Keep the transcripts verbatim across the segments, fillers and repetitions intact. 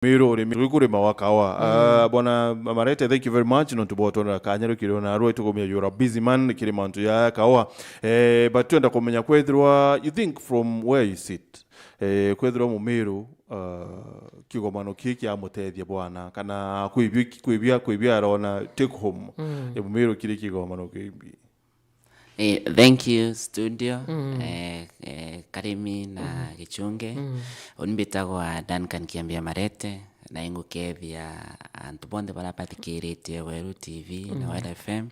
Miru urimi, uri kurima wa kawa. Ah, Bwana Marete, thank you very much nontu bwa utwonera kanya rukiri na rwe tukumia, you're a busy man kiri mantu ya kawa. Eh, but twenda kumenya kwethirwa, you think from where you sit, eh, kwethirwa Mumiru, ah, kigomano kii kiamutethia bwana, kana kwibia, kwibia, kwibia arona take home ya Mumiru kiri kigomano kimbi? Eh, thank you studio. Eh, eh, Karimi na Gichunge. Uni mbitagwa Duncan Kiambia Marete, na ingukethia antu bonthe baria bathikiritie Weru T V na Weru F M.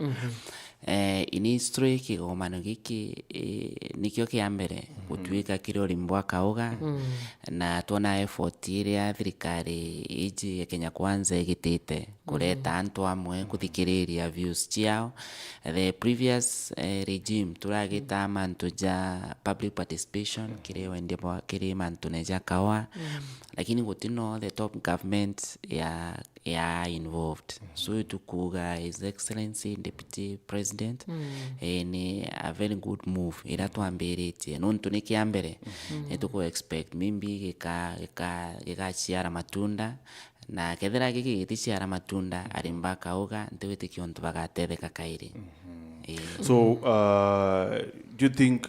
Eh, in history, kigomano giki, eh, nikio kia mbere gutuika kiri urimi bwa kauga, na twona effort iria thirikari iji ya Kenya Kwanza igitite kureta antu amwe kuthikiriria views ciao. The previous, eh, regime turagita mantu ja public participation kiri wendia bwa, kiri mantune ja kawa, lakini gutino the top government ya, ya involved. So tukuga His Excellency Deputy President, eh, ni a very good move iria twambiritie, nontu ni kia mbere. Ni tuku expect maybe gika, gika, gigaciara matunda, na kethira giki giticiara matunda, arimi ba kauga ntiwitikia untu bagatetheka kairi. Eh. So, uh, do you think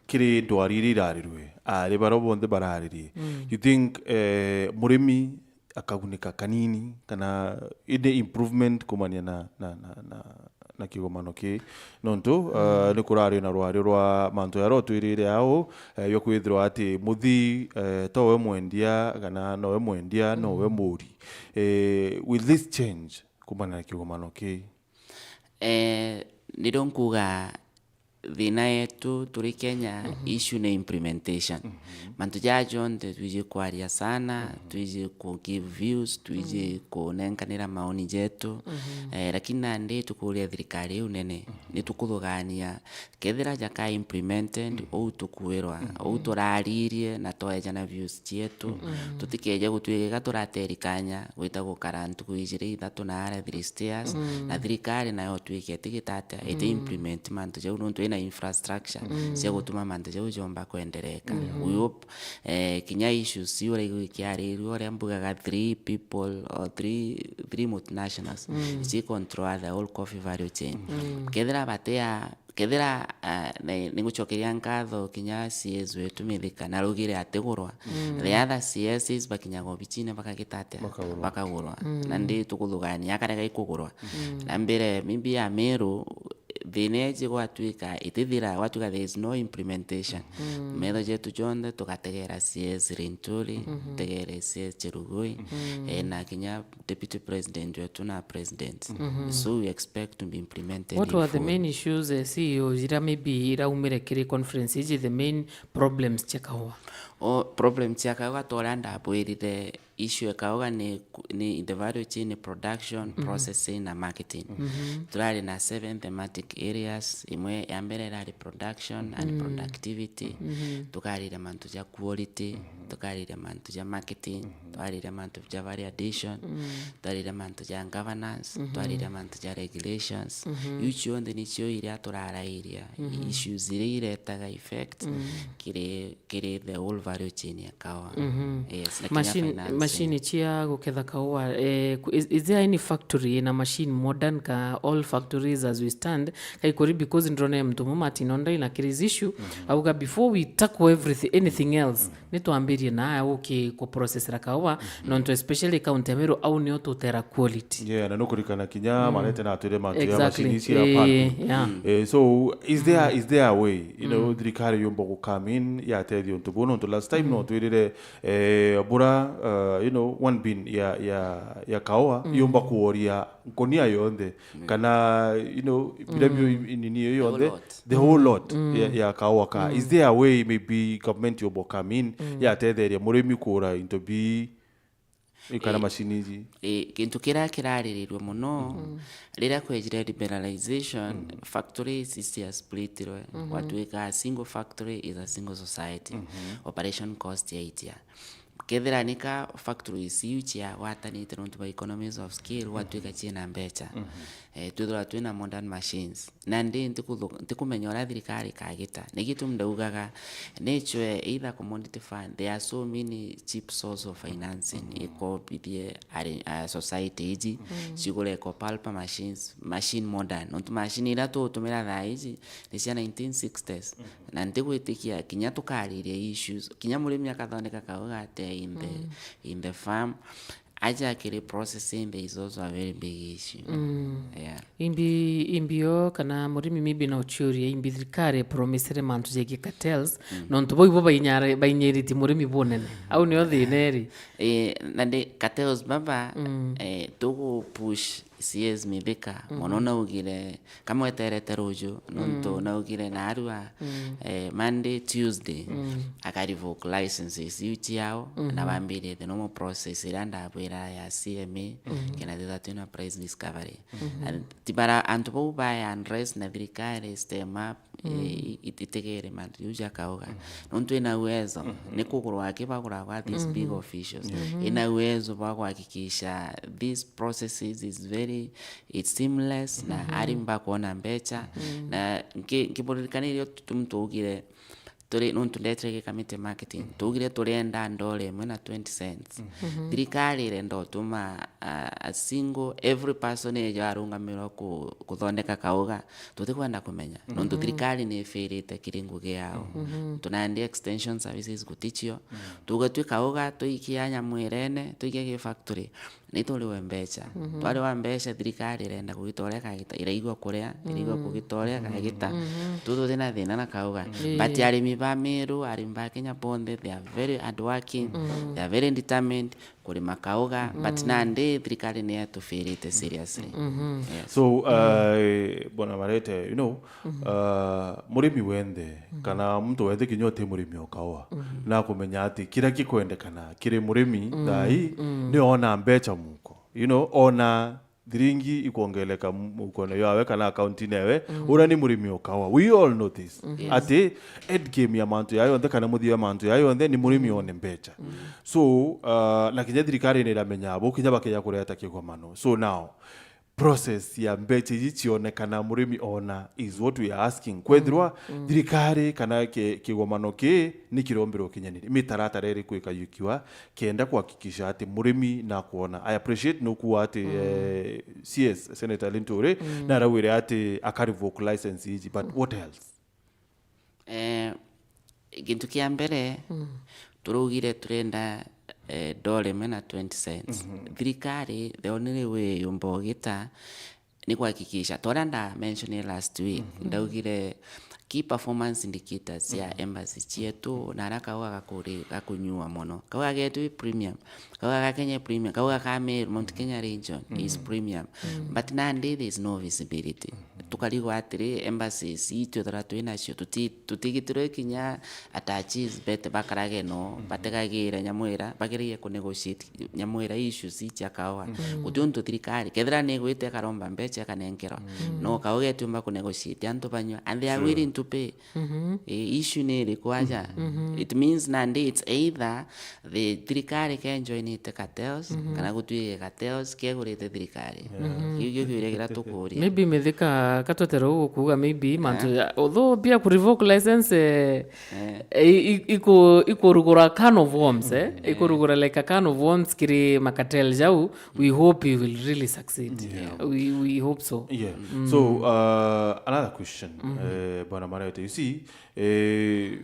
kiri ndwari iria irarirwe, ari baria bonthe bararirie, you think, eh, murimi akagunika kanini, kana indi improvement kumania na, na, na, na, na kigomano kii? Nontu, uh, ni kurari na rwari rwa mantu jaria utwirire au, eh, jwa kwithirwa ati muthii, eh, to we mwendia, kana no we mwendia, no we muguri. Eh, will this change kumania na kigomano kii? Eh, nirio nkuga thina yetu turi Kenya, issue ni implementation. Mantu jaa jonthe twiji kwaria sana, twiji ku give views, twiji kunenkanira maoni jetu. Eh, lakini nandi tukuria thirikari iu nene, ni tukuthugania kethira jaka implemented ou tukwirwa, ou turaririe na tweja na views cietu. Tutikeje gutwika turateri kanya gwita gukara ntuku ijiri ithatu na aria three stairs, na thirikari nayo twike tigitatia iti implement mantu jau, nontu ina infrastructure cia gutuma mantu jau jomba kwendereka. We hope, eh, kinya issues ciu uraigua ikiarirua, uria mbugaga three people or three, three multinationals, ici control the whole coffee value chain. Kethira batia, kethira, ah, ni, ningucokeria nkatho kinya C S wetu Mithika, na rugire atigurwa. The other C Ss bakinyaga obicine bakagita atia? Bakagurwa. Bakagurwa. Na ndi tukuthugania akarega ikugurwa. Na mbere, maybe ya Meru, thina iji gwatuika itithira, gwatuika there is no implementation. Metho jetu jonthe tugategera C S Linturi, tegere C S Cherugui, eh, na kinya Deputy President wetu na President. So we expect to be implemented. What in were the full. Main issues, eh, C E O, ira maybe iraumire kiri conference iji, the main problems cia kaua? O, problems cia kaua, ta uria ndabwirire, issue ya kaua ni ku-, ni in the value chain, ni production, processing na marketing. Turari na seven thematic areas, imwe ya mbere irari production and productivity. Tukarire mantu ja quality, tukarire mantu ja marketing, twarire mantu ja value addition, twarire mantu ja governance, twarire mantu ja regulations. Iu cionthe nicio iria turarairia, issues iria iretaga effect kiri, kiri the whole value chain ya kaua. Yes, na kinya machine, financing. Machine cia guketha kaua, eh, ku-, is, is there any factory ina machine modern ka all factories as we stand? Kaikuri because ndrone mtu muma atinonda ina kiri issue, auga before we tackle everything, anything else, ni twambirie na uki ku processera kaua, nontu especially county ya Meru, au nio tutera quality. Yeah, na nukurikana kinya Marete na atwire mantu ya machine cia packing. Eh, so is there, is there a way, you know, thirikari yumba gu come in yatethia untu buu? Nontu last time no twirire, eh, bura, uh, you know, one bin ya, ya, ya kaua yumba kuoria nkonia yonthe, kana, you know, biria bio i-, nini iyo yonthe, the whole lot ya, ya kaua ka. Is there a way maybe government yumba come in yatetheria murimi kuura into bii ikara machine iji? I, kintu kiria kiraririrwe muno riria kwejire liberalization, factories iciasplitirwe, gwatuika a single factory is a single society. Operation cost yaitia. Kethira nika factories iu ciagwatanite nontu bwa economies of scale, gwatuika ciina mbeca. Eh, twithirwa twina modern machines. Na ndi ntikuthu-, ntikumenya uria thirikari ikagita. Ni gitumi ndaugaga, nichwe either commodity fund, there are so many cheap source of financing, ikombithie ari-, uh, society iji, cigure eco pulper machines, machine modern. Nontu machine iria tugutumira thaa iji ni cia nineteen sixties. Na ntigwitikia kinya tukariria issues, kinya murimi akathondeka kauga atia in the, in the farm, aja kiri processing, there is also a very big issue. Yeah. Imbi, imbio kana murimi maybe no uchiuria, imbi thirikari promisere mantu jegie cartels, nontu bau ibo bainyare-, bainyiritie murimi bunene. Au nio thina iri. Eh, na ndi cartels baba, eh, tugu push C S Mithika, mono naugire, kamweterete ruju, nontu naugire narua, eh, Monday, Tuesday, aka revoke licenses iu ciao, na bambiririe the normal process iria ndabwira ya C M A, kenda thitha twina price discovery. And ti bara antu bau baya unrest na thirikari stem up, i-, i-, itegere mantu jau jakauga. Nontu ina uwezo, ni kugurwa aki baguragwa these big officials. Ina uwezo bwa kuhakikisha these processes is very, it's seamless, na arimi bakuona mbecha. Na nki-, nkiburirikaniria tu-, tu-, twaugire, turi, nontu ndetire gi committee marketing, twaugire turienda ndore imwe na twenty cents. Thirikari irenda utuma a, a single, every person ejo arungamirwa ku-, kuthondeka kauga, tutikwenda kumenya. Nontu thirikari ni ifirite kiri ngugi yao. Tunandi extension services guticio. Tugatwika uga, twikia nyamwirene, twikia gi factory, ni turiwe mbecha. Twariwa mbecha, thirikari irenda kugita uria kagita, iraigua kuria, iraigua kugita uria kagita. Tutu tutina thina na kauga. But arimi ba Meru, arimi ba Kenya bonthe, they are very hardworking, they are very determined, kurima kauga, but nandi thirikari ni yatufirite seriously. Yes. So, uh, Bwana Marete, you know, uh, murimi wenthe, kana muntu wenthe kinya uti murimi o kaua, na kumenya ati kiria gikwendekana kiri murimi thaa ii, ni ona mbecha muko. You know, ona thiringi ikwongereka mukone yawe kana akaunti newe, uria ni murimi o kaua. We all know this. Ati end game ya mantu ya yonthe kana muthia ya mantu ya yonthe ni murimi one mbecha. So, uh, na kinya thirikari ni iramenya abo, kinya bakeja kureta kigomano. So now, process ya mbecha iji cionekana murimi ona is what we are asking. Kwethirwa thirikari kana ki-, kigomano ki ni kirombirwo kinyaniria, mitaratara iriku ikayukiwa kenda kuhakikisha ati murimi nakwona? I appreciate nukuwa ati, eh, C S Senator Linturi narauire ati aka revoke license iji, but what else? Eh, gintu kia mbere, turaugire turenda, eh, dollar imwe na twenty cents. Thirikari, the only way yumba ugita ni kuhakikisha, ta uria nda mention last week, ndaugire key performance indicators cia embassy cietu, na aria kauga gakuri-, gakunyua mono. Kauga getu i premium. Kauga ga Kenya premium, kauga ka Meru, Mount Kenya region is premium. But nandi there is no visibility. Tukarigwa atiri, embassies itu twithirwa twi nacio, tuti-, tutigitirwe kinya attaches bete bakarage no, bategagire nyamu ira, bageragia ku negotiate nyamu ira issues cia kaua. Guti untu thirikari, kethira ni igwite ikaromba mbecha ikanenkerwa. No kaua getiumba ku negotiate antu banyua, and they are willing to pay. Eh, issue ni iriku aja? It means nandi it's either the thirikari ke joinite cartels, kana gutwike cartels kegurite thirikari. Kiu kio kiuria kiria tukuria. Maybe Mithika katwetera uguo kuuga maybe mantu ya, although pia ku revoke license, eh, eh, i-, i-, iku-, ikurugura can of worms, eh? Ikurugura like a can of worms kiri macartel jau. We hope you will really succeed. Yeah. We, we hope so. Yeah. So, uh, another question, eh, Bwana Marete, you see, eh,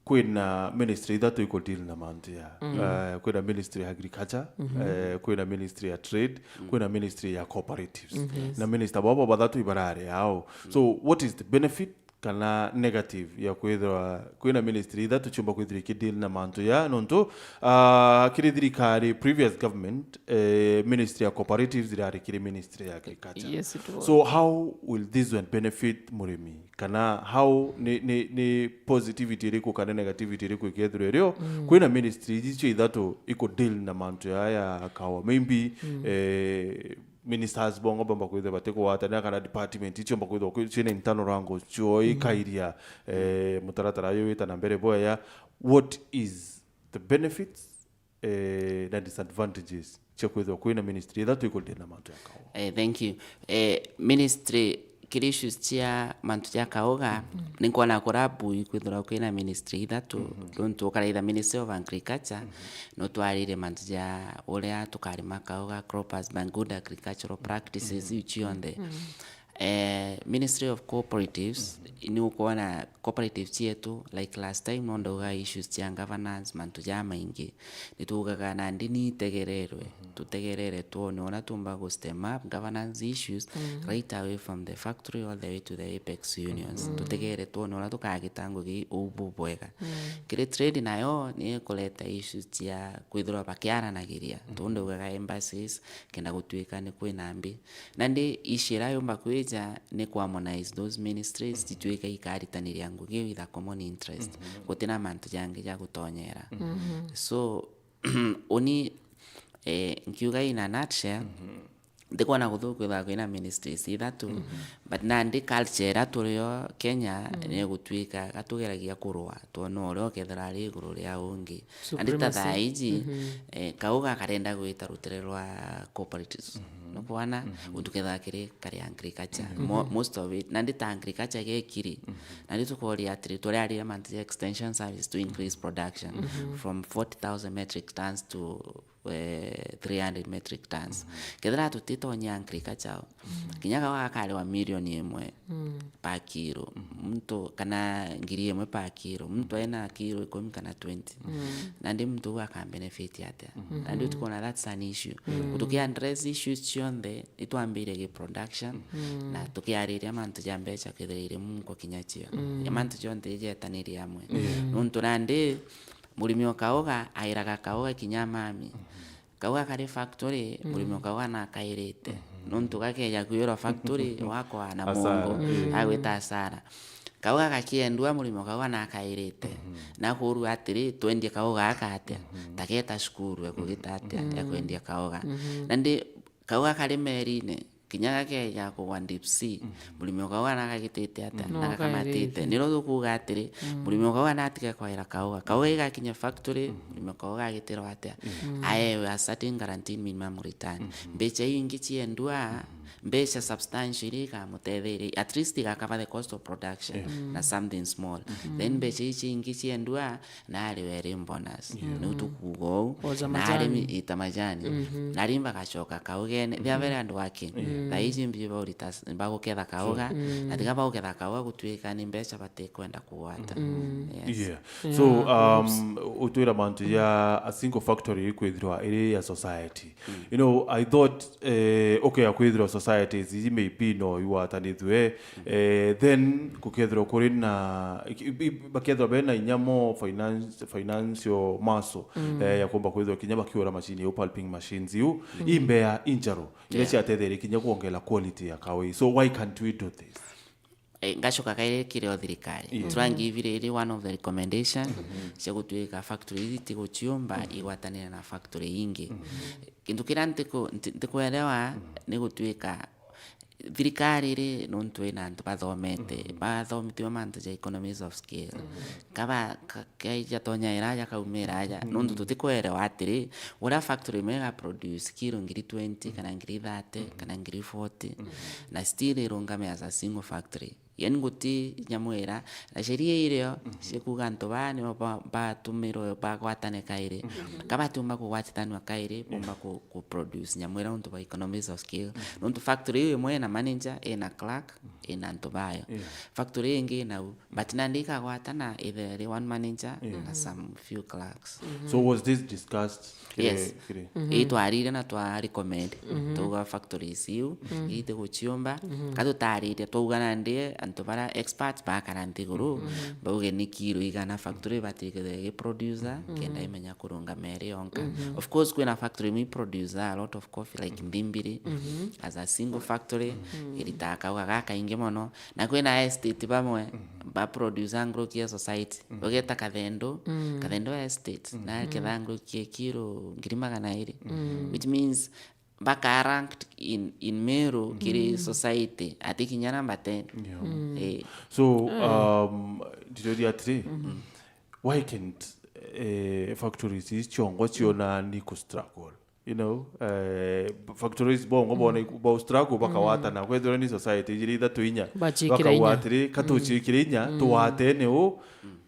kwina ministry ithatu iko deal na mantu ya, eh, kwina ministry ya agriculture, eh, kwina ministry ya trade, kwina ministry ya cooperatives. Na minister babo bathatu ibarari ao. So, what is the benefit kana negative ya kwithirwa kwina ministry ithatu ciumba kwithirwa ikideal na mantu ya, nontu, ah, kiri thirikari, previous government, eh, ministry ya cooperatives irari kiri ministry ya agriculture. Yes, it was. So how will this one benefit murimi? Kana how ni, ni, ni positivity iriku kana negativity iriku ikethirwa irio? Kwina ministry ici cio ithatu ikudeal na mantu ya, ya kawa. Maybe, eh, ministers bongo bomba kwithirwa batigwatanira kana department icio bomba kwithirwa kwi-, ciina internal wrangles cio ikairia, eh, mutaratara uyu wita na mbere bwega. What is the benefits eh, na disadvantages cia kwithirwa kwina ministry ithatu ikurite na mantu ya kaua? Eh, thank you. Eh, ministry kiri issues cia mantu ja kauga, ninkwona kurabu ikwithirwa kwina ministry ithatu, nontu ukaraitha Ministry of Agriculture, no twarire mantu ja uria tukarima kauga, crop husband, good agricultural practices, iu cionthe. Eh, Ministry of Cooperatives, ni ukwona cooperatives cietu, like last time, no ndauga issues cia governance, mantu ja maingi, nituugaga nandi ni itegererwe, tutegerere twone uria tumba gu stem up governance issues right away from the factory all the way to the apex unions. Tutegerere twone uria tukagita ngugi uu bubwega. Kiri trade nayo ni ikureta issues cia kwithirwa bakiaranagiria, tondu ugaga embassies, kenda gutuika ni kwina mbi. Nandi issue iria yumba kwija ni ku harmonize those ministries, cituika ikaritaniria ngugi with a common interest. Gutina mantu jangi ja gutonyera. So, uni, eh, nkiuga in a nutshell, ndikwona guthuku kwithirwa kwina ministries ithatu, but nandi culture iria turio Kenya ni gutwika gatugeragia kurua, twona uria ukethira ari iguru ria ungi. Nandi ta thaa iji, eh, kauga karenda gwita rutere rwa cooperatives. Nukwona, untu kethira kiri kari agriculture. Mo-, most of it, nandi ta agriculture gekiri. Nandi tukoria atiri, turiarire mantu ja extension service to increase production from forty thousand metric tons to, eh, three hundred metric tons. Kethira tutitonyia agriculture, kinya kauga gakariwa milioni imwe per kilo. Muntu kana ngiri imwe per kilo. Muntu aina kilo ikumi kana twenty. Nandi muntu uu aka benefit atia? Nandi utikona that's an issue. Tuki address issues cionthe, itwambire gi production, na tukiariria mantu ja mbeca kethira iri munko kinya cio. Ya mantu jonthe ijetanirie amwe. Nontu nandi murimi o kauga airaga kauga kinya mami. Kauga kari factory, murimi o kauga nakairite. Nontu gakeja kwirwa factory, wakoa na mungu, agwita asara. Kauga gakiendua, murimi o kauga nakairite. Nakurua atiri, twendie kauga gaka atia? Taketa cukuru ekugita atia? Ekwendia kauga. Nandi kauga kari merine, kinya gakeja kugwa deep sea, murimi o kauga nakagitite atia? Nakakamatite. Niro tukuuga atiri, murimi o kauga natige kwaira kauga. Kauga igakinya factory, murimi o kauga agitirwa atia? Aewe a certain guaranteed minimum return. Mbeca iu ingi ciendua, mbeca substantial iria ikamutetheria, at least igakaba the cost of production na something small. Then mbeca ici ingi ciendua, na ariwe ri bonus. Niu tukuuga uu. Na arimi ita majani. Na arimi bagacoka kaugene. They are very hardworking. Thaa iji mbi baurita, baguketha kauga. Na tiga baguketha kauga gutuika ni mbeca batikwenda kugwata. Yes. Yeah. So, um, utwira mantu ya a single factory kwithirwa iri ya society. You know, I thought, eh, okay, ya kwithirwa societies iji maybe no igwatanithue, eh, then kukethirwa kuri na, i-, i-, bakethirwa bena inya mo finance, financial muscle, eh, ya kumba kwithirwa kinya bakiura machine iu, pulping machines iu, imbea injaro, iria ciatetheria kinya kuongela quality ya kawi. So why can't we do this? Eh, ngacoka kairi kiri o thirikari. Turangivire iri one of the recommendation cia gutuika factory iji tiguciumba igwatanire na factory ingi. Kintu kiria ntiku-, nti-, ntikuelewa ni gutuika thirikari iri nontu ina antu bathomete, bathomithua mantu ja economies of scale. Kaba, ka-, kaija tonya ira aja kaumira aja, nontu tutikuelewa atiri, uria factory imwe iga produce kilo ngiri twenty, kana ngiri thirty, kana ngiri forty, na still irungame as a single factory. Yani guti nyamwira, na sheria irio cia kuuga antu baa nio ba-, batumirwe bagwatane kairi. Ka batiumba kugwatitanua kairi, bomba ku, ku produce nyamwira untu bwa economies of scale. Nontu factory iu imwe ina manager, ina clerk, ina antu bayo. Factory ingi ina u, but nandi ikagwatana either iri one manager na some few clerks. So was this discussed? Yes. Kiri, kiri. Ii twarire na twa recommend. Tuga factories iu, ii tiguciumba. Ka tutarire, twauga nandi antu bara experts bakara nthiguru, bauge ni kilo igana factory ibatikire gi producer, kenda imenya kurungama iri yonka. Of course, kwina factory imwe i producer a lot of coffee, like Mbimbiri, as a single factory, iritaga kauga gakaingi mono. Na kwina estate bamwe, ba producer nguruki ya society. Ugeta Kathendo, Kathendo Estate, na ketha nguruki ya kilo ngiri magana iri. Which means baka ranked in, in Meru kiri society, ati kinya number ten. Yeah. Eh. So, um, ndiroria atiri, why can't, eh, factories ici ciongo ciona ni ku struggle. You know, eh, factories bongo bona iku-, ba struggle bakawatana. Kwethirwa ni society ijiri ithatu inya, bakauga atiri, "Katuciikire inya, tuwatene u."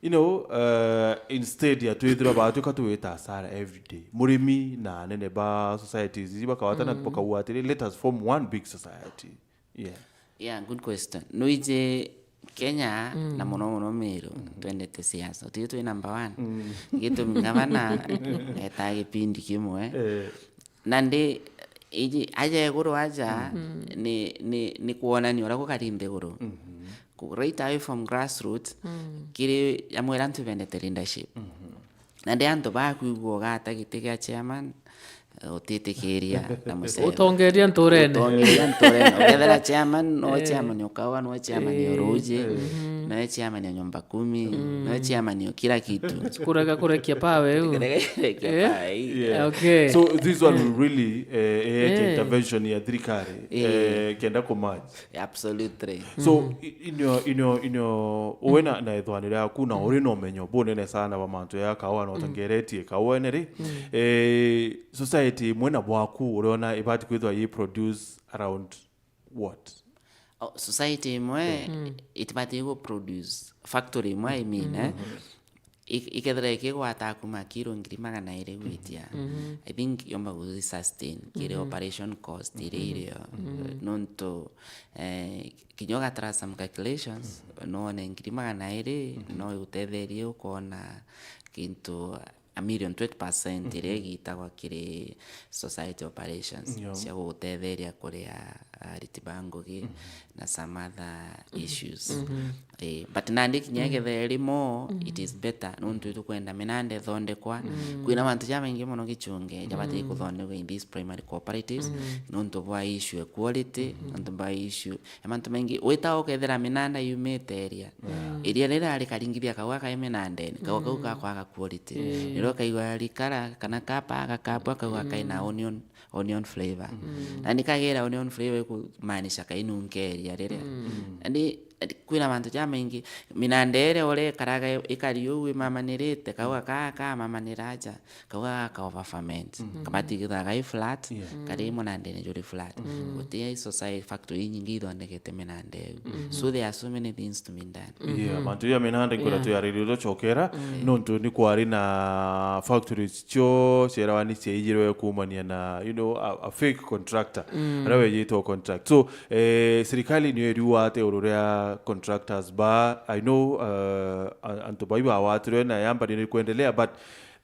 You know, eh, instead ya twithirwa batwika tuwita asara every day. Murimi na anene ba societies iji bakawatana, bakauga atiri, "Let us form one big society." Yeah. Yeah, good question. Nuiji Kenya, na muno muno Meru, twendete siasa. Uti twi number one. Gitumi ngavana etaa gipindi kimwe. Eh. Na ndi, iji, aja iguru aja, ni, ni, ni kwonania uria gukari nthiguru. Ku-, right away from grassroots, kiri amwe aria antu bendete leadership. Na ndi antu bakwigua ugata giti gia chairman, eh, utitikiria na museo. Utongeria nturene. Utongeria nturene. Ukethira chairman, no chairman o kaua, no chairman o ruji, no chairman o nyumba kumi, no chairman o kila kitu. Kurega kurekia pawe u. Kurega kurekia pawe. Yeah. Okay. So this one will really, eh, eh, intervention ya thirikari, eh, kenda ku merge. Absolutely. So, i-, inyo, inyo, inyo, uwe na, na ithwanire yaku na uri na umenyo bunene sana bwa mantu ya kaua na utongeretie kaua ene ri, eh, society imwe na bwaku uriona ibati kwithwa yi produce around what? Oh, society imwe itibati gu produce factory imwe, I mean, eh? Ik-, ikethira ikigwata kuma kiro ngiri magana iri gwitia, I think yomba guthi sustain kiri operation cost iria irio. Nontu, eh, kinya ugatara some calculations, none ngiri magana iri no igutetherie ukona kintu a million twenty percent iria igitagwa kiri society operations cia gugutetheria kuria ariti ba ngugi na some other issues. Eh, but nandi kinya ikethira iri more, it is better, nontu itukwenda minanda ithondekwa. Kwina mantu jamaingi mono gichunge jabati kuthondekwa in these primary cooperatives, nontu bwa issue ya quality, nontu bwa issue ya mantu maingi. Wita ukethira minanda yumite iria, iria riria rikaringithia kaua kai minandene, kaua kau gakwaga quality. Riria ukaigua rikara kana kapa gakapwa, kaua kaina onion onion flavor. Na nikagira onion flavor ikumaanisha kainunkeria riria. Andi, andi kwina mantu jamaingi, minanda iria urekaraga ikari uu imamanirite, kaua kaa kamamanira aja, kaua gaka over ferment. Kabati githaga i flat, kari munandene juri flat. Guti society factory inyingi ithondekete minanda iu. So there are so many things to be done. Yeah, mantu ja minanda nkwenda tuyaririe tucokera, nontu ni kwari na factories cio cierawa ni ciaijirwe kuumania na, you know, a, a fake contractor, aria wejitwe contract. So, eh, serikali niyo iriuga ate uru ria contractors ba, I know, uh, a-, antu bai bawatirwe na yambani ni kwendelea, but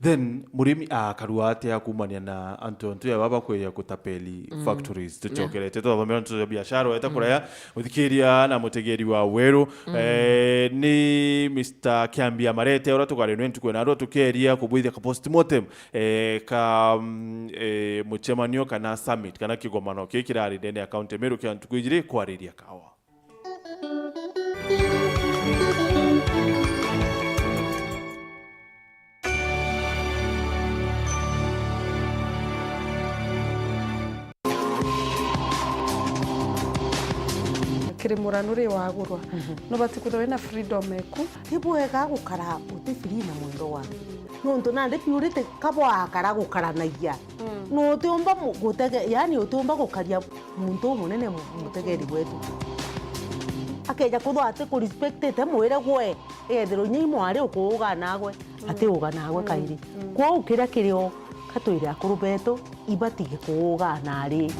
then murimi akarua atia kuumania na antu, antu ya baba kweja kutapeli factories? Tucokerete twathomera ntu ya biashara weta kuraya muthikiria na mutegeri wa weru. Eh, ni Mister Kiambi Amarete, uria tugarinwe ntuku na arua tukeria kubwithia ka postmortem, eh, ka, mm, eh, mucemanio kana summit kana kigomano kii kirari ndene ya kaunti Meru kia ntuku ijiri kwariria kawa. Kiri murano ri wagurwa, nubati kwithirwa wina freedom eku. Ti bwega gukara uti free na mwendwa waku. Nontu nandi purity kabwakara gukaranagia. Mm. No utiumba mu-, gutege-, yani utiumba gukaria muntu umunene mu-, mutegeri wetu. Akeja kuthwa ati kurespectite mwire gwe, egethirwa inya i mwari ukuuga nagwe, ati uga nagwe kairi. Kwou kiria kirio katwire akuru betu ibatige kuuga nari.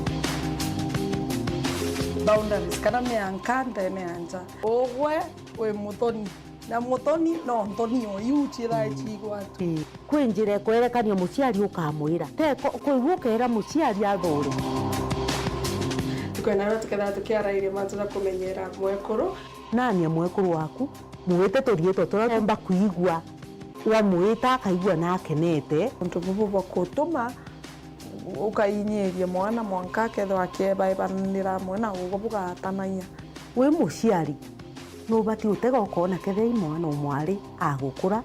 Boundaries kana mianka ndene ya nja. Ugwe wi muthoni. Na muthoni no nthoni o iu ciithae ciigwatwa. Ii. Kwi njira ikwerekania muciari ukamwira. Te ko-, kwigua ukeera muciari athure. Tukwenda na tukethira tukiarairia mantu na kumenyera mwekuru. Nania mwekuru waku, mwite turiitwa turia umba kwigua, wamwita akaigua na akenete. Untu bubu bwa kutuma ukainyiria mwana mwanka akethirwa akiebaebanira amwe na ugwe bugatanagia. Wi muciari, nubati utega ukoona kethira i mwana o mwari agukura,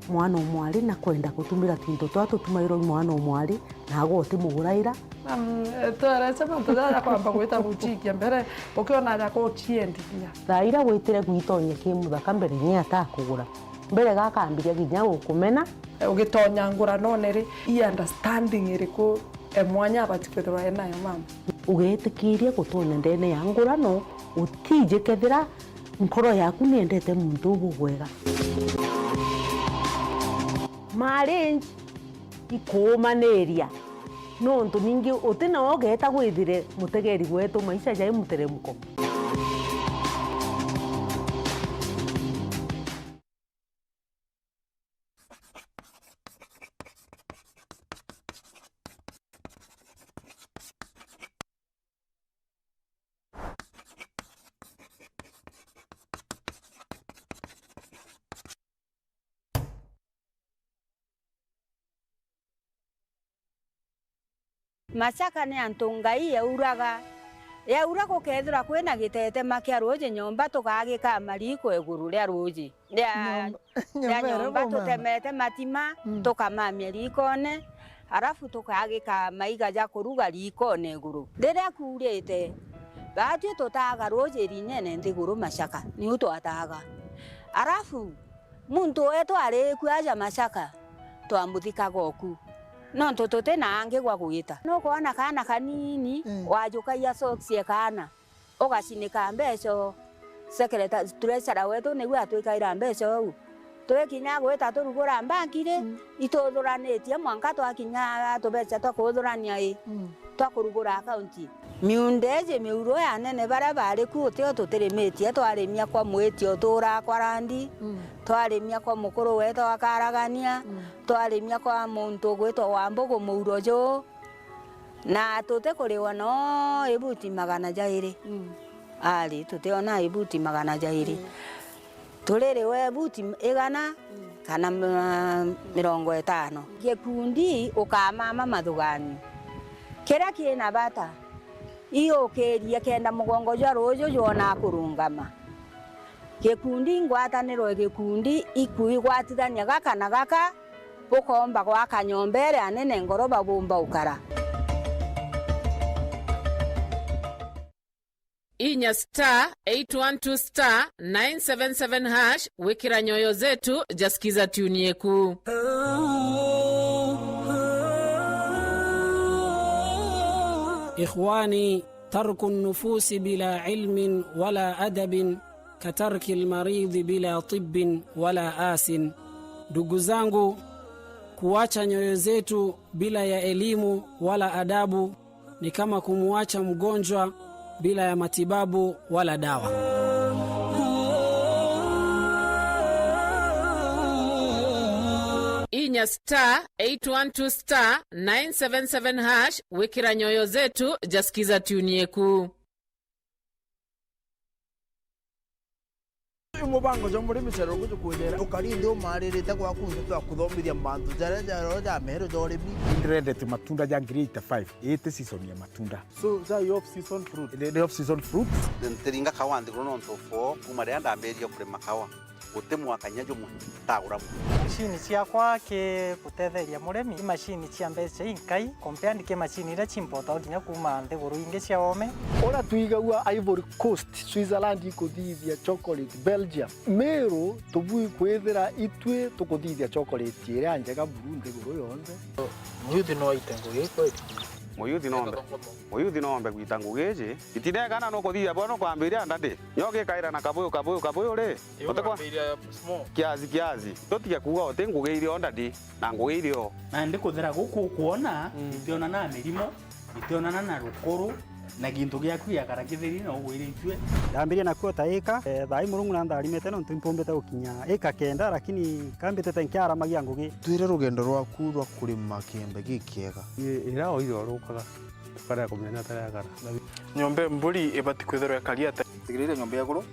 mwana o mwari na kwenda gutumira twinto twa tutumairwa i mwana o mwari, nagwe utimuguraira. Um, twarece mantu jaja kwamba gwita guchikia mbere, ukiona aja kuchiendithia. Thaa iria witire gwitonya ki muthaka mbere ni atakugura. Mbere gakambiria kinya gukumena. Ugitonya nguranone ri, i understanding iriku e mwanya abati kwithirwa enayo mama? Ugetikiria gutonya ndene ya ngurano, utiji kethira nkoro yaku niendete muntu uu bubwega. Marriage ikuumaniria, nontu ningi uti nawe ugeeta gwithire mutegeri wetu, maisha jai muteremko. Macaka ni antu Ngai yauraga. Yaura gukethirwa kwina gitetema kia ruuji nyomba, tukagika mariiko iguru ria ruuji. Ria, nyomba, ria nyomba ira nyomba boma. Tutemete matima, mm, tukamamia riikone, arafu tukagika maiga ja kuruga riikone iguru. Riria kuurite, baatwi tutaaga ruuji irinyene nthiguru Macaka, niu twataaga. Arafu, muntu wetu ari ku aja Macaka, twamuthikaga oku. Nontu tuti na angi gwa gwita. Nukwona kaana kanini, mm, wajukagia socks e kaana, ugacinika mbeca o. Secretary, treasurer wetu niwe atwikaira mbeca ou. Twikinya gwita turugura mbanki ri, mm, ituthuranitie mwanka twakinya tubeca twa kuthurania i, mm, twa kurugura akaunti. Miunda iji miuru ya anene baria bari ku utio tutirimitie, twarimia kwa mwiti uturaa kwa randi, mm, twarimia kwa mukuru wetu akaragania, mm, twarimia kwa muntu ugwitwa Wambugu muuro juu, na tutikuriwa no ibuti magana jairi. Mm. Ari, tutiona ibuti magana jairi. Mm. Tuririwe buti igana, mm, kana ma-, mirongo itano. Gikundi ukamama mathuganio. Kiria kina bata, iukirie kenda mugongo jwa ruuju jwona kurungama. Gikundi, ngwataniro e gikundi ikwigwatithania gaka na gaka, bukomba gwaka nyomba iria anene ngoroba bumba ukara. Inya star eight one two star nine seven seven hash wikira Nyoyo Zetu ja Skiza tune yeku. Ikhwani, tarku nufusi bila ilmin wala adabin katarki lmaridhi bila tibbin wala asin. Ndugu zangu, kuacha nyoyo zetu bila ya elimu wala adabu ni kama kumuacha mgonjwa bila ya matibabu wala dawa. Inya star eight one two star nine seven seven hash wikira Nyoyo Zetu ja Skiza tune yeku. Uyu mubango jwa murimi cereruku jukwithira ukari nthi umaririte gwaku nthi twa kuthomithia mantu jaria ja roho ja meru ja urimi. Ndirendete matunda ja ngiri eighty-five, ii ti season ya matunda. So, ja i off season fruit? Ni, ni off season fruit. Ntiringa kawa nthiguru nontu for kuma riria ndambirie kurima kawa. Guti mwaka kinya jumwe ntagura. Macini ciakwa ki gutetheria murimi, i macini cia mbeca inkai, compared ki macini iria ciimpotagwa kinya kuuma nthiguru ingi cia oome. Uria twigagua Ivory Coast, Switzerland ikuthithia chocolate, Belgium, Meru tubui kwithira itwi tukuthithia chocolate iria njega buru nthiguru yonthe. Muyuthi no aite ngugi kweli? Muyuthi no ombe, muyuthi no ombe gwita ngugi iji. Itinegana nukuthithia bwa nukwambiria ndadi. Nyo gikaira na kabuyu, kabuyu, kabuyu ri? Utikwa? Kiasi, kiasi. Tutige kuuga uti ngugi iri o ndadi, na ngugi iri o. Na ndikuthera guku ukwona, mm, itionana na mirimo, itionana na rukuru, na gintu giaku giakara kitheri na ugwiritue. Ndambirie nakuo ta ika, eh, thaa ii Murungu na ntharimite nontu impumbite gukinya ika kenda, lakini kambitite nkiaramagia ngugi. Twire rugendo rwaku rwa kurima kiembe gikiega. Ii, ira oire urukaga, tukarega kumenya taria akara. Nyomba mburi ibati kwithirwa ikari ata? Tigirire nyomba iguru.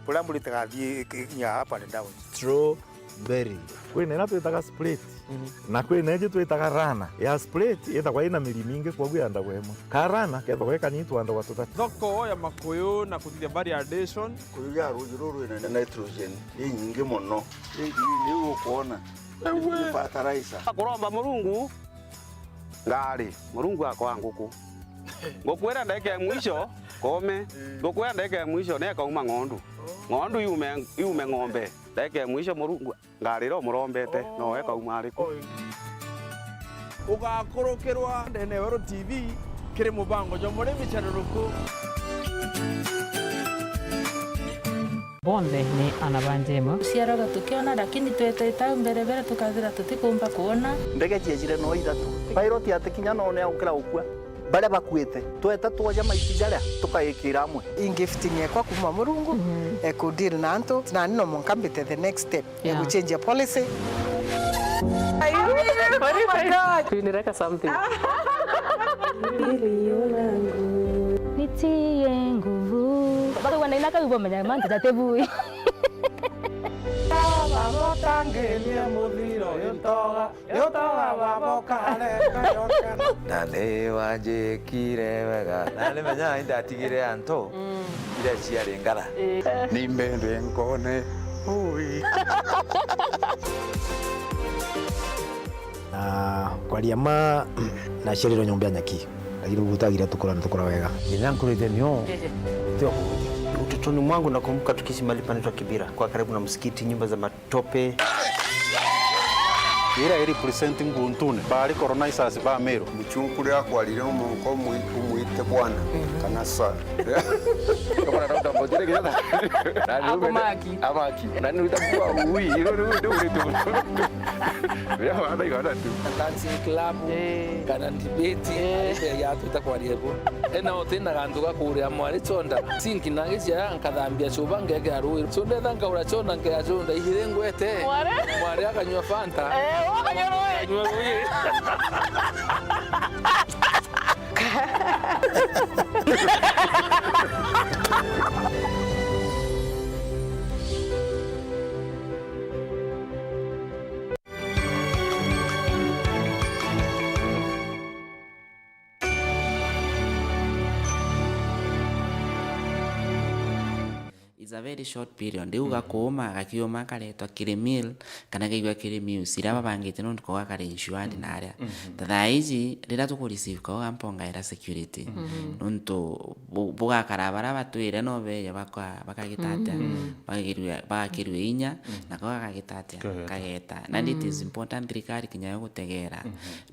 Buria mburi itigathii ikinya up and down. Strawberry. Kwina iria twitaga split. Mhm. Na kwina iji twitaga rana. Ya split ithagwa ina miri mingi, kwoguo yandagwa imwe. Ka rana kethagwa ikanini twandagwa tutatu. Thoko ya makuyu na kuthithia variation. Kuyu ya ruuji ruru rwina nitrogen inyingi mono. Ii, niu ukwona. Ewe. Ni fertilizer. Kuromba Murungu ngari, Murungu akoa nguku. Nguku iria ndagika ya mwisho, kome. Nguku iria ndagika ya mwisho, nekauma ng'ondu. Ng'ondu yume, yume ng'ombe. Ndagika ya mwisho Murungu ngarira umurombete, no we kauma ariku? Ugakurukirwa ndene ya Weru T V kiri mubango jwa murimi caruruku. Bonthe ni ana ba Njema. Tuciaraga tukiona, lakini twetete au mbere bere tukathira tutikumba kuona. Ndege ciejire no ithatu. Pilot ati kinya none aukira gukua. Baria bakuite, tweta twoja maiti jaria, tukaikira amwe. I gifting ekwa kuuma Murungu, e ku deal na antu, nani no mwanka mbite the next step ya Yeah. guchenjia policy. Twinireka something. Nitie nguvu. Bado wanaina kau bomenya mantu jatebui. Babotangirie muthiro uyu ntoga. Yo toga baba ukareka yokana. Na ni wanjikire wega. Na ni menya indatigire antu iria ciari ngara. Ni mbendwe nkone. Ui. Na kwaria ma, naciarirwe nyomba ya nyaki. Lakini gutagira tukura na tukura wega. Nginya nkurite nio. Tio. Utotoni mwangu nakumbuka tukiishi mahali panaitwa Kibira, kwa karibu na msikiti, nyumba za tope. Ira iri present Nguntune, bari colonizers ba Meru. Muchunku riria akwarire umunka umwi-, umwite bwana, kana sir. Bwana Doctor Mbotire kinya na, na ni Ako ume-, maki. Amaki. Na ni utakua ui, iro ni uri tu. Riria wana igana tu. Dancing club, Eh. kana debate, Eh. ya twita kwaria bo. Ena uti na gantu ga kuria mwari chonda. Sinki na gicia nkathambia chuba ngekira rui. So ndetha nkaura chonda nkea chonda igiri ngwete. Mwari? Mwari akanyua Fanta. Eh, akanyua rui. Akanyua rui. It's a very short period. Riu gakuuma, gakiuma karetwa kiri mill, kana kaigua kiri mills, iria babangite nontu koga kari insured na aria. Ta thaa iji, riria tuku receive koga mpongaira security. Nontu bu-, bugakara baria batwire no beja baka-, bakagita atia? Bagakirua, bagakirua inya, na koga kagita atia? Kageta. Kageta. Na it is important thirikari kinya yo gutegera.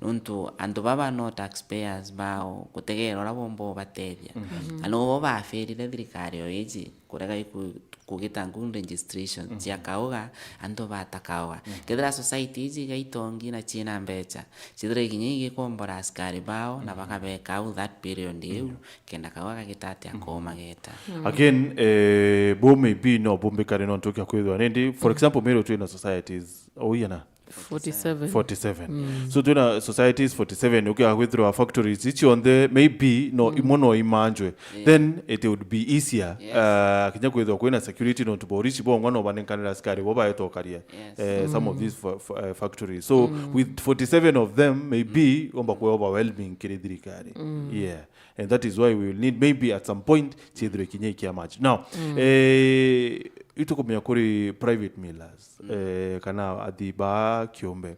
Nontu antu baba no taxpayers bao, gutegera uria bomba ubatethia. Na no bo bafirire thirikari o iji, kurega iku-, kugita nku registration cia kauga, antu bata kauga. Kethira society iji iga itongi na ciina mbecha, cithire kinya igikombora askari bao, na bakabeka au that period iu, kenda kauga gagita atia koma geta. Again, eh, bo maybe no bumbikane nontu kia kwithwa nindi, for example, Meru twina societies, ouyana? Forty-seven. Forty-seven. So twina societies forty-seven, ukiaga kwithirwa factories ici onthe, maybe, no, imwe no imanjwe. Then it would be easier, uh, kinya kwithirwa kwina security, nontu borici bongwa no banenkanira askari bo baetwa ukaria, eh, some of these fa-, fa-, eh, factories. So with forty-seven of them, maybe, omba kwe overwhelming kiri thirikari. Yeah. And that is why we will need maybe at some point ciithirwe kinya ikia match. Now, eh, itukumenya kuri private millers, eh, kana athii ba kiumbe.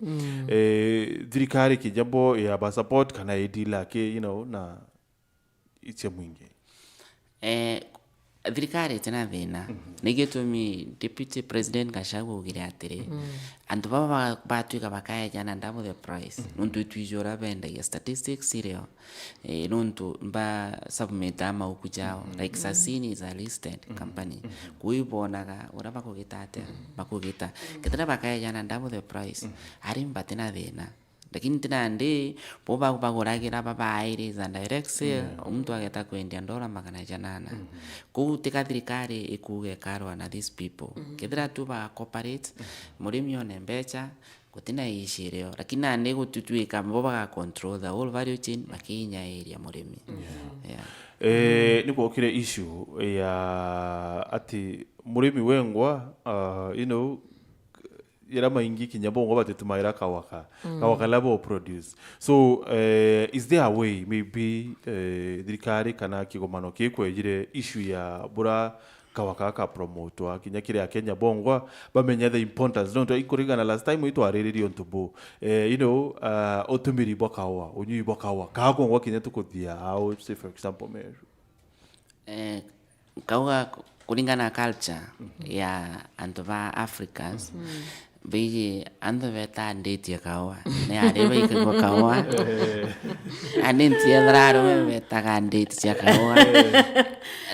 Eh, thirikari kinya bo ya ba support kana idilake, you know, na icia mwingi. Eh, thirikari itina thina. Ni gitumi Deputy President Gachagua augire atiri, antu baba ba-, batwika bakaeja na double the price. Nontu itwiji uria bendagia, statistics irio. Eh, nontu ba submit a mauku jao. Like, Sasini is a listed company. Kuu ibonaga uria bakugita atia, bakugita. Kethira bakaeja na double the price, arimi batina thina. Lakini ti nandi, bo ba-, baguragira babairi is a direct sale, o muntu ageta kwendia ndora magana janana. Kuu tika thirikari ikuuga ikarwa na these people. Kethira tu ba cooperate, murimi one mbecha, gutina issue irio. Lakini nandi gututwika bo baga control the whole value chain, bakinyairia murimi. Yeah. Eh, ni gwokire issue ya ati murimi wengwa, uh, you know, ira maingi kinya bongwa batitumaira kawaka, kawaka la bo produce. So, eh, is there a way maybe, eh, thirikari kana kigomano kikwejire issue ya bura kawaka ka promotwa kinya kiri Akenya bongwa bamenya the importance? Nontu ikurigana last time itwariririe untu bu, eh, you know, uh, utumiri bwa kawa, unyui bwa kawa, kaa kongwa kinya tukuthia au, say for example, Meru. Eh, kauga k-, Kuringana na culture ya antu ba Africans, baiji antu betaa nditi ya kaua. Ni ari baikagwa kaua. Ani ntiethera arume betaga nditi cia kaua.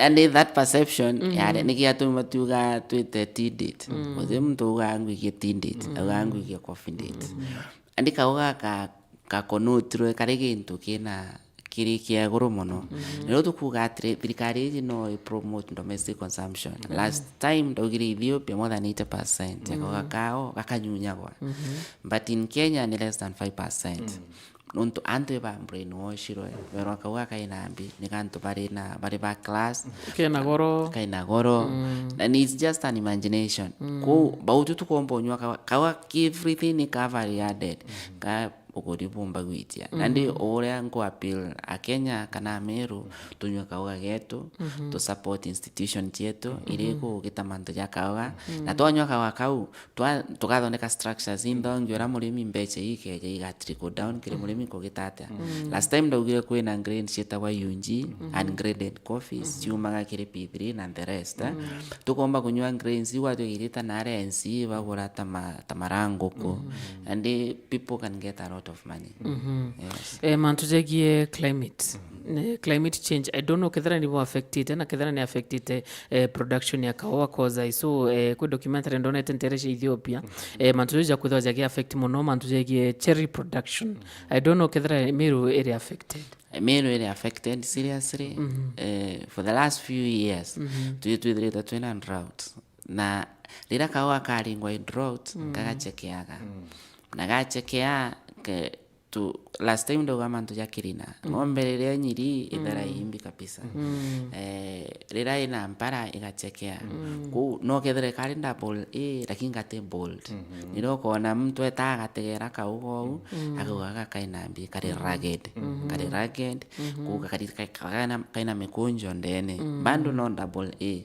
And that perception, yari, niki atuma tuga twite tea date. Guti muntu uga ngwikie tea date, auga ngwikie coffee date. And kaua ka, ka connotirwe kari gintu kina, kiri kia iguru mono. Na riu tukuga atiri, thirikari iji no i promote domestic consumption. Last time ndaugire Ethiopia more than eighty percent ya kaua kao gakanyunyagwa. But in Kenya ni less than five percent. Nontu antu iba brainwashirwe, berwa kaua kaina mbi, ni kantu bari na, bari ba class, kena goro. Kaina goro. And it's just an imagination. Kou bautu tukomba unywa kaua, kaua everything ni ka value added. Ka ukuri bumba gwitia. Nandi uria nku appeal Akenya kana Ameru, tunywe kauga getu, tu support institution cietu, iri kugita mantu ja kauga. Na twanywa kauga kau, twa-, tugathondeka structures inthongi uria murimi mbecha ikeja iga trickle down kiri murimi kugita atia. Last time ndaugire kwina grains cietagwa U G, ungraded coffees, ciumaga kiri P three na the rest, eh. Tukomba kunywa grains iu, atwigirite na aria N C bagura ta ma-, ta maranguku. And the people can get a lot of money. Yes. Eh, mantu jegie climate. Ne, climate change. I don't know kethira nibo affected, na kethira ni affected, eh, production ya kaua, 'cause I saw, eh, kwi documentary ndonete ntere cia Ethiopia. Eh, mantu jau ja kwithirwa jagi affect mono, mantu jegie cherry production. I don't know kethira Meru iri affected. Meru iri affected seriously. Eh, for the last few years, twi-, twithirite twina drought. Na riria kaua karingwa i drought, kagachekeaga. Na gachekea, ke, tu, last time ndauga mantu ja kirina. Ng'ombe riria nyiri, ithera imbi kabisa. Eh, riria ina mpara, igachekea. Kou, no kethire kari double A, lakini gati bold. Nirio ukona muntu eta agategera kauga uu, akauga gaka kaina mbi, kari rugged. Kari rugged, kou kakari, ka-, ka-, kaina, kaina mikunjo ndene. Bado no double A.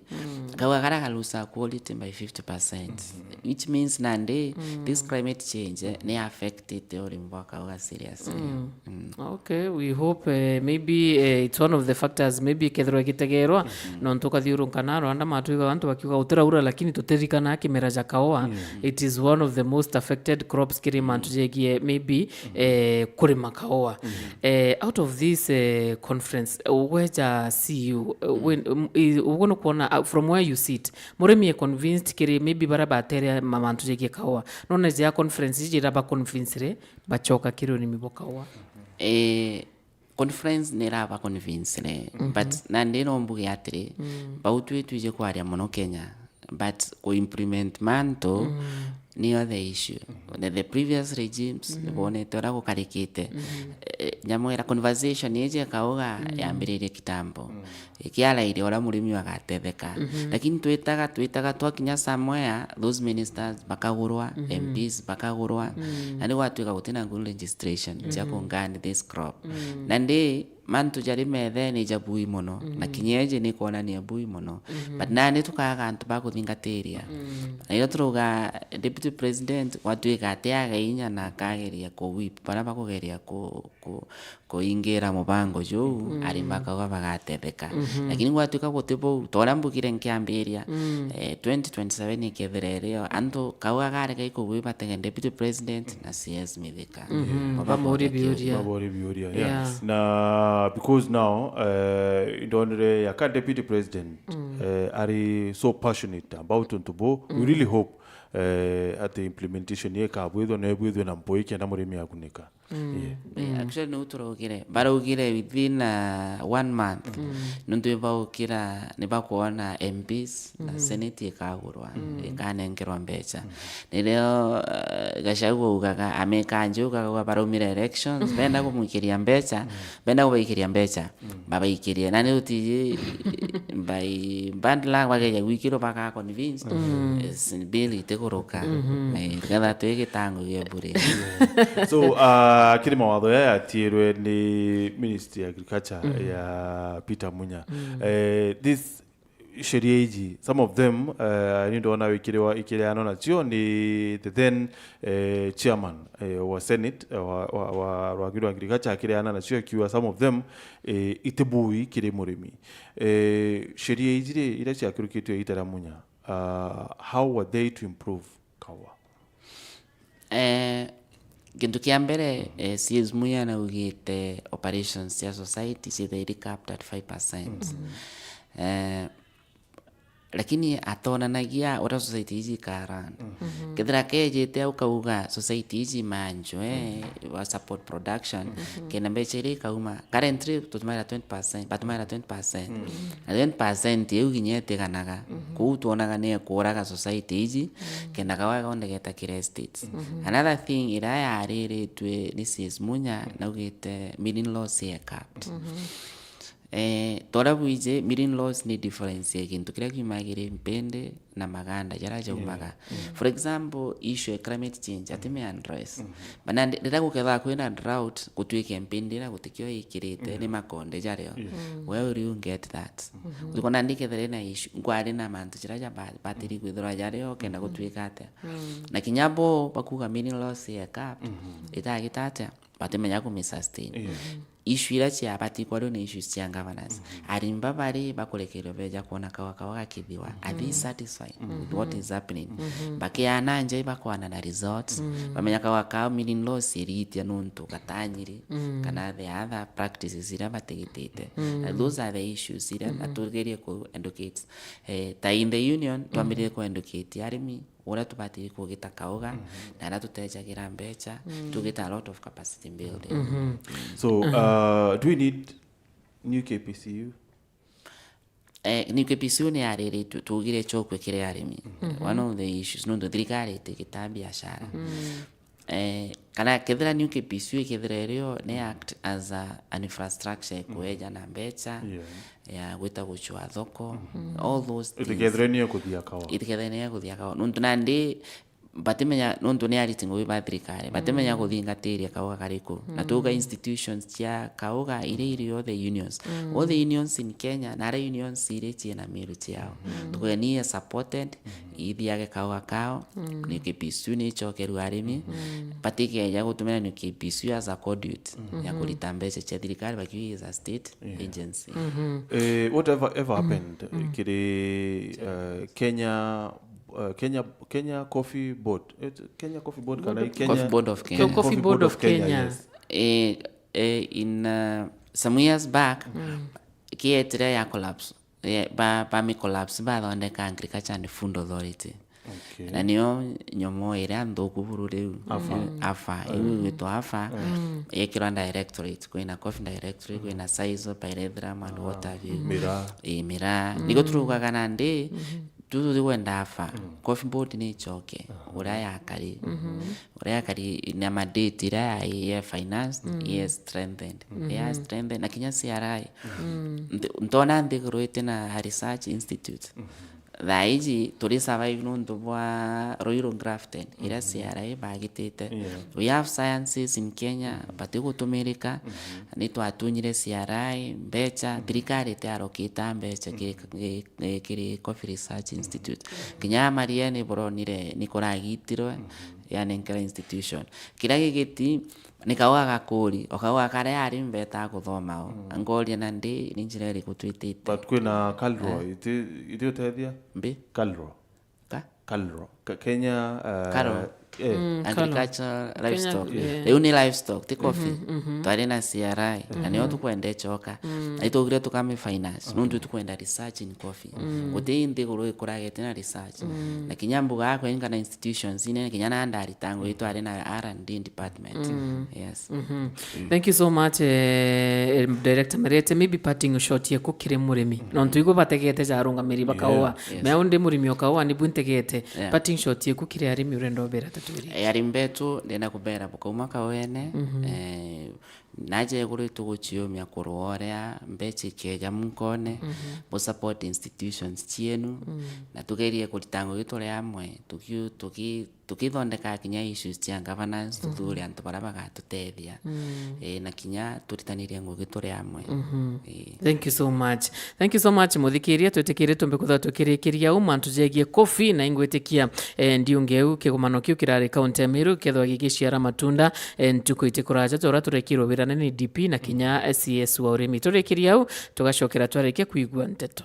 Kauga karia ka lose quality by fifty percent. Which means nandi, this climate change, eh, ni affected urimi bwa kauga seriously. Okay, we hope, eh, maybe, eh, it's one of the factors, maybe kethirwa gitegerwa, nontu ukathiurunka na Rwanda matwiga antu bakiuga gutiraura, lakini tutirikana kimera ja kaua. It is one of the most affected crops kiri mantu jegie, maybe, eh, kurima kaua. Eh, out of this, eh, conference, eh, ugweja C U, eh, when, um, i-, uguo ni kuona, uh, from where you sit, murimi e convinced kiri maybe bara bateria ma-, mantu jegie kaua. None ja conference iji ira ba convince re, bachoka kiri urimi bwa kaua. Eh, conference ni iraba convince re, but nandi no mbuge atiri, bau twi twije kwaria mono Kenya, but ku implement mantu niyo the issue. The, the previous regimes, nibonete uria gukarikite. Eh, nyamu ira conversation iji kauga yambiririe kitambo. Ikiaraire uria murimi agatetheka. Lakini twitaga, twitaga twakinya somewhere, those ministers bakagurwa, M Ps bakagurwa, na ni gwatuika gutina good registration cia kungani this crop. Nandi mantu jari methene jabui mono, na kinya iji ni kuonania bui mono. But nani tukaga antu ba kuthingatiria? Na irio turauga deputy president gwatuika ati aga inya na akageria ku whip bara bakugeria ku, ku, kuingira mubango juu, arimi bakauga bagatetheka. Lakini gwatuika guti bou, ta uria mbugire nkiambiria, eh, twenty twenty-seven ikethira irio, antu kauga garega ikugwi batege deputy president na C S Mithika. Baba Bamuri boria kiuria. Biuria. Baba boria biuria, yeah. Yeah. Na because now, eh, indonire ya ka deputy president, eh, ari so passionate about untu bu, we really hope, eh, at the implementation ye kabwithwa na ebwithwe na mpoi kenda murimi akunika. Yeah. Eh, actually, niu turaugire. Baraugire within, uh, one month. Nontu ibaukira, nibakwona M Ps na Senate ikagurwa, ikanengerwa mbecha. Nirio, uh, Gachagua augaga, amekanji augaga baraumire elections, benda kumwikiria mbecha, benda kubaikiria mbecha. Babaikirie. Na ni utiji by bad luck bageja gwikirwo baka convinced. Eh, bill itiguruka. Eh, tugetha twi gitango gia bure. So, uh, kiri mawatho yaya yatiirwe ni Ministry ya Agriculture ya Peter Munya. Eh, this sheria iji, some of them, eh, ni ndona ikiriwa, ikirianwa nacio ni the then, eh, chairman, eh, wa Senate, eh, wa, wa, wa rwaki rwa Agriculture akiriana nacio akiuga some of them, eh, itibui kiri murimi. Eh, sheria iji ri, iria ciakirukitwe iita ria Munya, ah, how were they to improve kawa? Eh, gintu kia mbere, eh, C S Munya naugite operations cia society cithairi capped at five percent. Eh, lakini atonanagia uria society iji ikaran. Kethira kejite au kauga society iji manjwe, wa support production, kenda mbeca iria ikauma. Currently, tutumaira twenty percent, batumaira twenty percent. Na twenty percent iu kinya itiganaga. Kuu twonaga ni ekuraga society iji, kenda kawa konde geta kira estates. Another thing iria yariritwe ni C S Munya, naugite milling laws ikapped. Eh, toria bwiji, milling laws ni difference ya gintu kiria kiumaga kiri mpindi na maganda jaria jaumaga. For example, issue ya climate change, ati me address. Bana ndi-, riria gukethagwa kwina drought, gutwike mpindi iria gutikio ikirite, ni makonde jario. Where will you get that? Utikona ndi kethire na issue, nkwari na mantu jaria jaba-, batiri kwithirwa jario, kenda gutwika atia? Na kinya bo bakuga milling laws ikapped, itagita atia? Batimenya ku sustain. Issue iria ciabati kwario ni issues cia governance. Arimi babari bakurekerwa beja kwona kawa kao gakithiwa. Are they satisfied with what is happening? Bakiana nja ibakwana na results. Bamenya kawa kao milling laws iritia nuntu gatanyiri, kana the other practices iria batigitite. Na those are the issues iria na tugerie ku educate. Eh, ta in the union, twambiririe ku educate arimi uria tubatiri kugita kauga, na aria tutejagira mbeca, tugita a lot of capacity building. So, uh, do we need new K P C U? Eh, new K P C U ni yariritwe, tugire chokwe kiri arimi. One of the issues, nontu thirikari itigita biashara. Eh, kana kethira new K P C U ikethira irio ni act as a, an infrastructure ikueja na mbeca, ya gwita gucua thoko, all those things. Itikethire niyo kuthia kawa. Itikethire niyo kuthia kawa. Nontu nandi batimenya, nontu ni ariti ngugi ba thirikari, batimenya kuthingatiria kauga kariku. Na tuga institutions cia kauga iria iri all the unions. All the unions in Kenya, na aria unions iri ciina miru ciao. Tukuge ni supported, ithiage kauga kao, ni K P C U ni icokeru arimi, batikeja gutumira ni K P C U as a conduit ya kurita mbeca cia thirikari, bakiuga is a state agency. Eh, whatever ever happened, eh, kiri, eh, Kenya, eh, Kenya, Kenya Coffee Board, eh, Kenya Coffee Board, kana Kenya Coffee Board of Kenya. Coffee Board of Kenya, yes. Eh, eh, in, uh, some years back, kietire ya collapse. Eh, ba, ba mi collapse, bathondeka Agriculture and Food Authority. Okay. Na niyo nyomo iria nthuku buru riu. AFA. AFA. Iu igwitwa AFA. Yekirwa directorate, kwina Coffee Directorate, kwina Saizo, Pyrethrum and what have you. Miraa. Ii, Miraa. Niko turugaga nandi, tu tuti kwenda AFA. Coffee Board ni icoke. Uria yakari. Uria yakari na mandate iria ya, ya finance, ya strengthened. Ya strengthened. Na kinya C R I. Nti-, ntona nthiguru iti na a research institute. Thaa iji turi survive nontu bwa Royal Grafton, iria C R I bagitite. We have sciences in Kenya, batigutumirika, ni twatunyire C R I mbeca, thirikari itiarokita mbeca kiri, kiri, kiri Coffee Research Institute. Kinya Mariene buronire ni kuragitirwe, yani nkira institution. Kiria gigiti, ni kauga gakuri, o kauga karia ari mbeta kuthoma o. Ngoria nandi, ni njira iriku twitite? But kwina Kalro, iti, iti utethia? Mbi? Kalro. Ka? Kalro. Ka-, Kenya, uh, Karo. Eh. Agriculture, livestock. Riu ni livestock, ti coffee. Twari na C R I, na nio tukwenda icoka. Na itugire tukame finance, nontu tukwenda research in coffee. Guti nthiguru ikuragete na research. Na kinya mbuga yakwa, kana institutions inene, kinya na ndari tangu itwari na R and D department. Yes. Thank you so much, eh, eh, Director Mariete. Maybe parting shot yeku kiri murimi. Nontu igwe bategete ja arungamiri ba kaua. Yes. Mea undi murimi o kaua, ni bu ntegete. Yeah. Parting shot yeku kiri arimi urenda ubera tatwiri. Eh, arimi betu, ndenda kubera bukauma kawene. Eh, Naja iguru ituguciumia kurwa uria mbeca ikeja munkone, bu support institutions cienu, na tugerie kurita ngugi turi amwe, tuki-, tuki-, tukithondeka kinya issues cia governance, tuthure antu baria bagatutethia. Eh, na kinya turitanirie ngugi turi amwe. Eh. Thank you so much. Thank you so much, muthikiria. Twitikirie tumbe kwithirwa tukirikiria u mantu jegie coffee, na ingwitikia, eh, ndiunge u kigomano kiu kirari kaunti ya Meru, kethwa gigiciara matunda, eh, ntuku itikuraja, ta uria turekirwe wirane ni D P na kinya C S wa urimi. Turikiria u, tugacokera twarikia kwigua nteto.